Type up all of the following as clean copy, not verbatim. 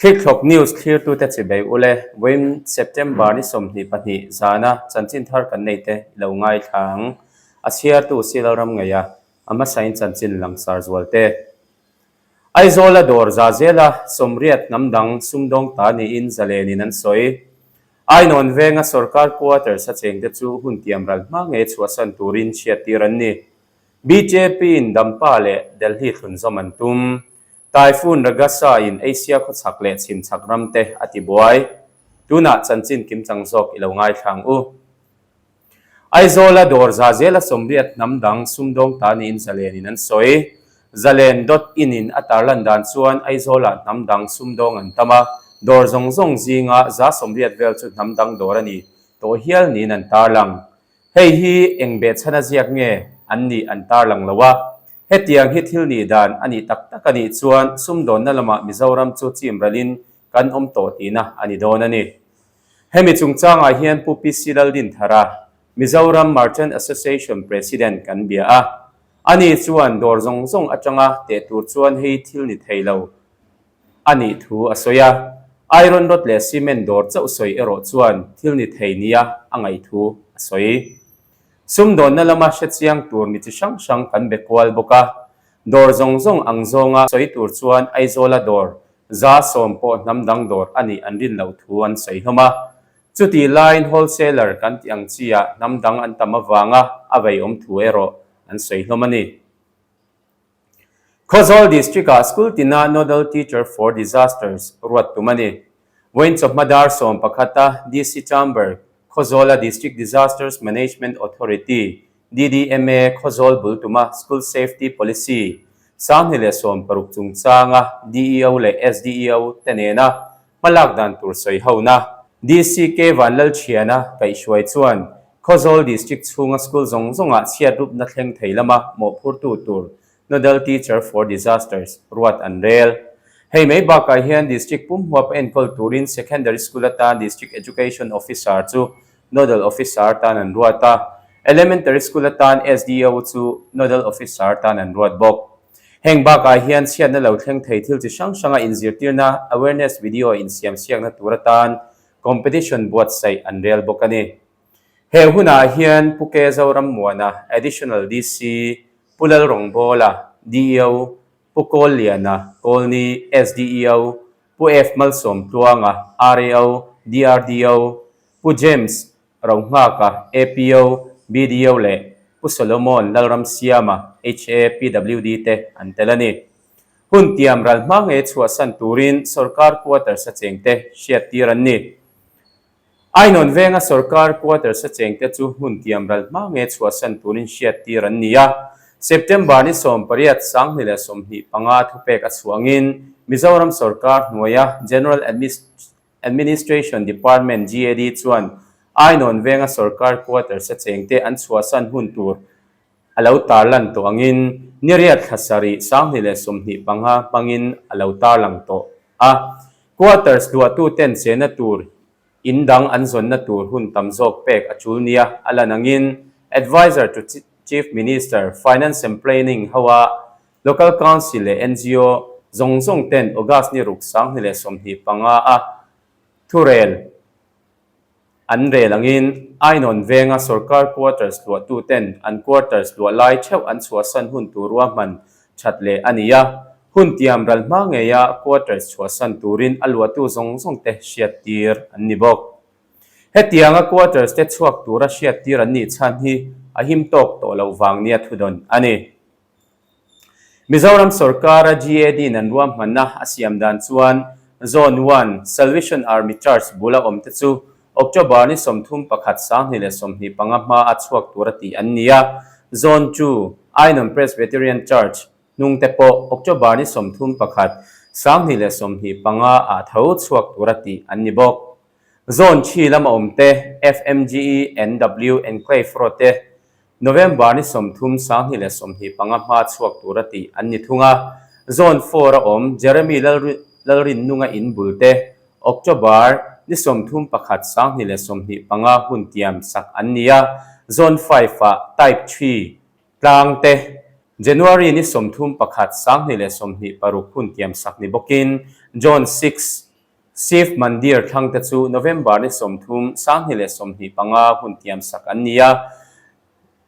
Thlikthlawk News thlirtute chibei ule, vawiin September ni 22 zana chanchin thar kan nei te i lo ngaithla ang. A chhiartu Silalram ngeia a hmasain chanchin langsar zual te. Aizawla dawr za zela 80 hnam dang sumdawng ta niin zalenin an sawi. Ainawn venga sorkar quarters a chengte chu hun tiam ral hma ngei chhuahsan turin chhiattir an ni. BJP-in Dampa leh Delhi thlunzawm an tum. Typhoon Ragasa-in Asia khawchhak leh chhimchhak ramte a tibuai. Tunah chanchin kimchang zawk i lo ngaithla ang u. Aizawla dawr za zela 80 hnam dang sumdawng ta niin Zalenin an sawi. Zalen dot in in a tarlan dan chuan Aizawlah hnam dang sumdawng an tam a, dawr zawng zawng zinga 180 vel chu hnam dang dawr a ni tawh hial niin an tarlang. Hei hi eng behchhana ziak nge an nih an tarlang lo a, hetiang hi thil nih dan a nih tak tak a nih chuan sumdawnna lamah Mizoram chu chim ralin kan awm tawh tihna a ni dawn a ni. Hemi chungchangah hian Pu PC Laldinthara, Mizoram Merchant Association President kan bia a. Ani chuan dawr zawng zawng atanga teh tur chuan hei thil ni thei lo a nih thu a sawi a. Iron rod leh cement dawr chauh sawi erawh chuan thil ni thei nia a ngaih thu a sawi. Sumdawnna lama hrechiang tur mi chi hrang hrang kan be kual bawk a. Dawr zawng zawng ang zawnga sawi tur chuan Aizawla dawr 10% pawh hnam dang dawr a nih an rin loh thu an sawi hlawm a. Chutih laiin wholesaler kan tih ang chi ah hnam dang an tam avanga a veiawm thu erawh an sawi hlawm a ni. Khawzawl District-ah school tina Nodal Teacher for Disasters ruat tum a ni. Vawiin chawhma dar 11 a DC Chamber, Khawzawla District Disasters Management Authority, DDMA, Khawzawl bul tuma School Safety Policy 2016 chungchanga DEO leh SDEO te nena hmalak dan tur sawi hona DC K Vanlalthiana kaihhruai chuan Khawzawl District chhunga school zawng zawngah chhiatrupna thleng thei lama mawhphurtu tur Nodal Teacher for Disasters ruat an rel. Hei mai bakah hian District pum huap enkawl turin Secondary School atan District Education Officer chu Nodal Officer tan an ruat a, Elementary School atan SDO chu Nodal Officer tan an ruat bawk. Heng bakah hian chhiatna lo thleng thei thil chi hrang hranga inzirtirna awareness video insiamsiakna tur atan competition buatsaih an rel bawk a ni. He hunah hian Pu Ke Zorammuana, Additional DC, Pu Lalrawngbawla, DEO, Pu Kawlliana, Kawlni, SDEO, Pu F Malsawmtluanga, RAO, DRDO, Pu James Rohnghaka, APO, BDO leh Pu Solomon Lalramsiama, HA, PWD te an tel a ni. Hun tiam ral hma ngei chhuahsan turin sorkar quarters a chengte hriattir an ni. Ainawn venga sorkar quarters a chengte chu hun tiam ral hma ngei chhuahsan turin hriattir an ni a. September ni 18 2025 thupek a chhuangin Mizoram sorkar hnuaia General Administration Department, GAD, chuan Ainawn venga sorkar quarters a chengte an chhuahsan hun tur a lo tarlan tawh angin ni riat thla sarih 2025 hmangin a lo tarlang tawh a. Quarters luahtuten chena tur in dang an zawnna tur hun tam zawk pek a tul nia a lan angin Adviser to Chief Minister, Finance and Planning hoa Local Council leh ngo zawng zawng ten August ni ruk 2025 a thurel an rel angin Ainawn venga sorkar quarters luahtu ten an quarters luah lai theuh an chhuahsan hun tur ruahman that leh a ni a, hun tiam ral hma ngeia quarters chhuahsan turin a luahtu zawng zawng te hriattir an ni bawk. Hetianga quarters te chhuak tura hriattir an nih chhan hi a him tawk tawh loh vang nia thudawn a ni. Mizoram sorkara GAD in an ruahmanna a siam dan chuan Zone One, Salvation Army Church bula awmte chu October ni 31 2025 hma a chhuak tura tih an ni a. Zone Two, Ainawn Presbyterian Church hnungte pawh October ni 31 2025 ah tho chhuak tura tih an ni bawk. Zone Three lama awmte FMGE NW Enclave Road te November ni 30 2025 hma chhuak tura tih an ni thung a. Zone Four a awm Jeremy Lalrinnunga in bul te October ni 31 2025 hun tiam sak an ni a. Zone Five ah Type Three tlang te January ni 31 2026 hun tiam sak ni bawkin Zone Six. Shiv Mandir thlangte chu November ni 30, 2025 hun tiamsak an ni a.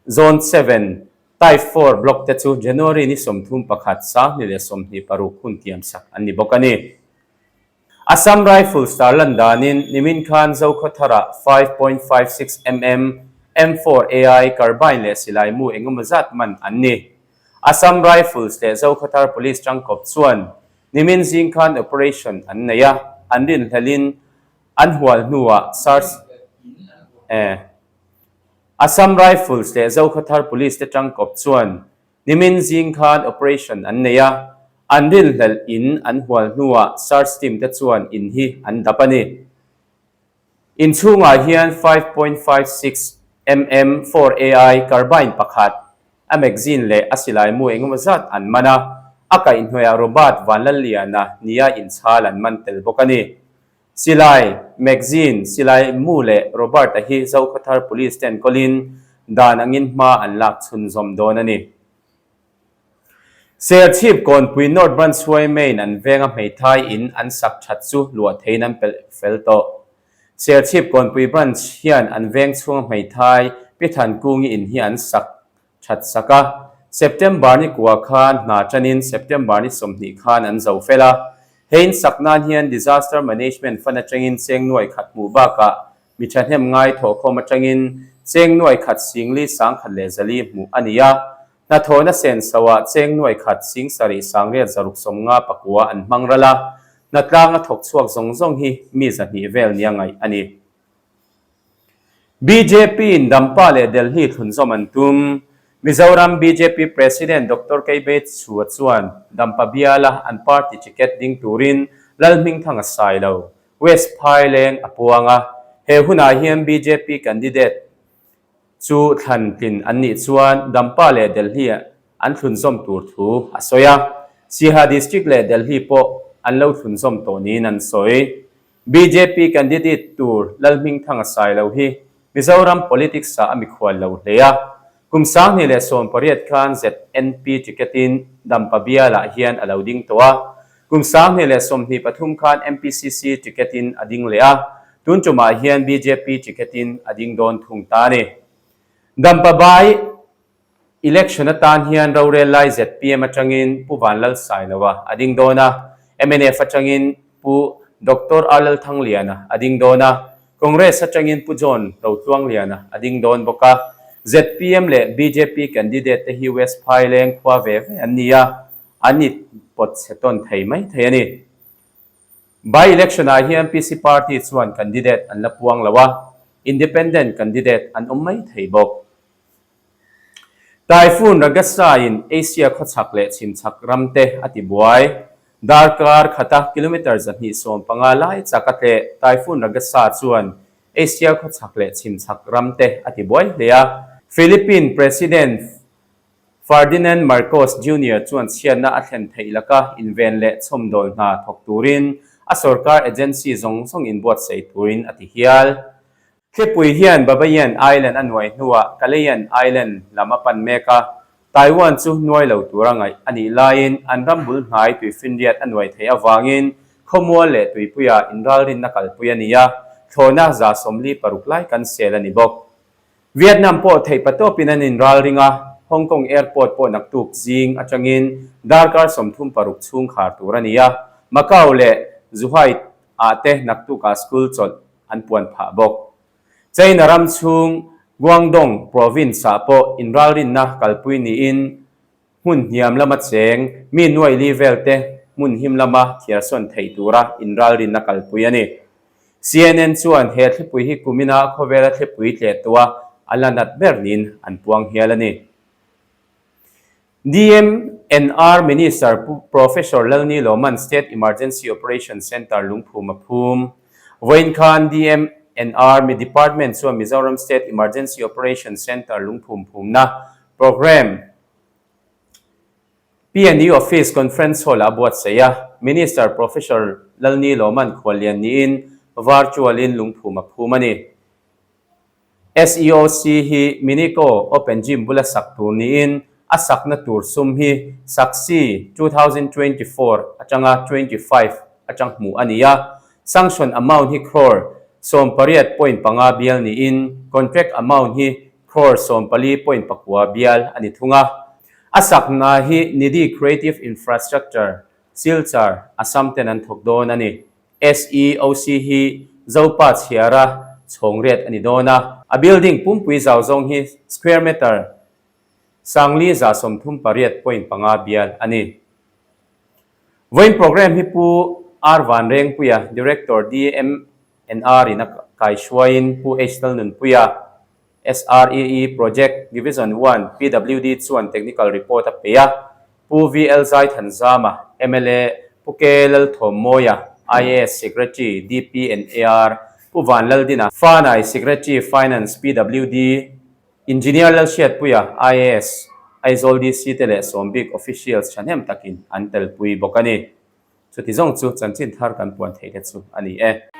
Zone 7, Type 4 block te chu January ni 31, 2026 hun tiamsak an ni bawk a ni. Assam Rifles tarlan danin nimin khan Zokhawtharah 5.56 mm M4 AI carbine leh silai mu engemaw zat man an ni. Assam Rifles leh Zokhawthar Police tangkawp chuan nimin zing khan operation an nei a, an rinhlelhin an hual hnuah search Assam Rifles leh Zokhawthar Police te tangkawp chuan Nimin zing khan operation an nei a, an rinhlelh in an hual hnuah search team te chuan in hi an dap a ni. In chhungah hian 5.56 mm 4 AI carbine pakhat, a magazine leh a silaimu engemaw zat an man a, a kaihhnuaiah Robert Vanlalliana nia inchhal an man tel bawk a ni. Silai, magazine, silai mu leh Robert-a hi Zokhawthar Police te enkawlin dan angin hma an lak chhunzawm dawn a ni. Serchhip Kawnpui North Branch Suai Main an venga hmeithai in an sak that chu luah theiin an pelh fel tawh. Serchhip Kawnpui Branch hian an veng chhunga hmeithai Pi Thankungi in hi an sak that sak a. September ni kua khan hna tanin September ni 20 khan an zo fel a. He in sak nan hian Disaster Management Fund atangin cheng nuai khat hmuh bakah mi thahnem ngai thawhkhawm atangin cheng nuai khat singli sangkhat leh zali hmuh a ni a. Hnathawhna senso-ah cheng nuai khat sing sarih sangriat zaruk 50 pakua an hmang ral a. Hnatlanga thawk chhuak zawng zawng hi mi 200 vel nia ngaih a ni. BJP-in Dampa leh Delhi thlunzawm an tum. Mizoram bjp President Doctor Keibei Chhua chuan Dampa biala an party ticket ding turin Lalhmingthanga sai lo, West Phaileng a puang a. He hunah hian bjp candidate chu thlan tlin an nih chuan Dampa leh Delhi an thlunzawm tur thu a sawi a. Siaha District leh Delhi pawh an lo thlunzawm tawh niin an sawi. Bjp candidate tur Lalhmingthanga Sailo hi Mizoram politics ah a mikhual lo hle a. Kum 2018 khan ZNP ticket-in Dampa bialah hian a lo ding tawh a. Kum 2023 khan MPCC ticket-in a ding leh a, tun tumah hian bjp ticket-in a ding dawn thung ta a ni. Dampa by Election atan hian rorel lai zpm atangin Pu Vanlalsailoa a ding dawn a, mnf atangin Pu Doctor Arlalthangliana a ding dawn a, Congress atangin Pu John Rotluangliana a ding dawn bawk a. Zpm leh bjp candidate te hi West Phaileng khua ve ve an ni a, an it pawt chhe tawn thei mai thei a ni. By election ah hian PC party chuan candidate an la puang lo a, independent candidate an awm mai thei bawk. Typhoon Ragasa-in Asia khawchhak leh chhimchhak ramte a tibuai. Darkar khata kilometre 215 lai chak a tleh Typhoon Ragasa chuan Asia khawchhak leh chhimchhak ramte a tibuai hle a. Philippine President Ferdinand Marcos Junior chuan chhiatna a thlen theih laka inven leh chhawmdawl hna thawk turin a sorkar agency zawng zawng inbuatsaih turin a ti hial. Thlipui hian Babayan Island a nuai hnuah Kalayan Island lam a pan mek a, Taiwan chu nuai lo tura ngaih a nih laiin an ram bul hnai tuifinriat a nuai theih avangin khawmual leh tuipuia inralrinna kalpui a ni a, thlawhna 46 lai kan sel a ni bawk. Vietnam pawh theih patawpin an inralring a, Hong Kong Airport pawh naktuk zing atangin darkar 36 chhung khar tur a ni a, Macau leh Zhuhai ah te naktukah school chawlh an puan phah bawk. China ram chhung Guangdong province-ah pawh inralrinna kalpui niin hmun hniam lama cheng mi nuai li velte hmun him lama thiarsawn theih tura inralrinna kalpui a ni. CNN chuan he thlipui hi kumina khawvela thlipui tleh tua a la nat ber niin an puang hial a ni. DMNR Minister Pu Professor Lalni Lawman State Emergency Operation Centre lungphum a phum. Vawiin khan DMNR mi Department chuan Mizoram State Emergency Operation Centre lungphum phumna Programme PNU Office Conference Hall-ah a buatsaih a. Minister Professor Lalni Lawman khuallian niin virtual-in lungphum a phum a ni. SEOC hi Minico Open Gym bula sak tur niin a sakna tur sum hi Saksi 2024 atanga 25 atang hmuh a ni a. Sanction amount hi crore 18 point 5 bial niin contract amount hi crore 14.9 bial a ni thung a. A sakna hi Nidhi Creative Infrastructure, Silchar, Assam ten an thawk dawn a ni. SEOC hi Zopa chhiara chhawng riat a ni dawn a. A building pumpui zau zawng hi square meter 5138.5 bial a ni. Vawiin program hi Pu R Vanrengpuia, Director DMNR in a kaihruaiin Pu H Lalnunpuia, SREE Project Division 1 PWD chuan technical report a pe a, Pu VL Zaithanzama, mla, Pu K Lalthawmmawia, IAS Secretary DPNAR, Pu Vanlaldina, Fanai Secretary Finance PWD, Engineer Lalhriatpuia, IAS, Aizawl DC te leh Sawmbik officials thahnem takin an telpui bawk a ni. Chuti zawng chu chanchin thar kan puan theih te chu a ni e.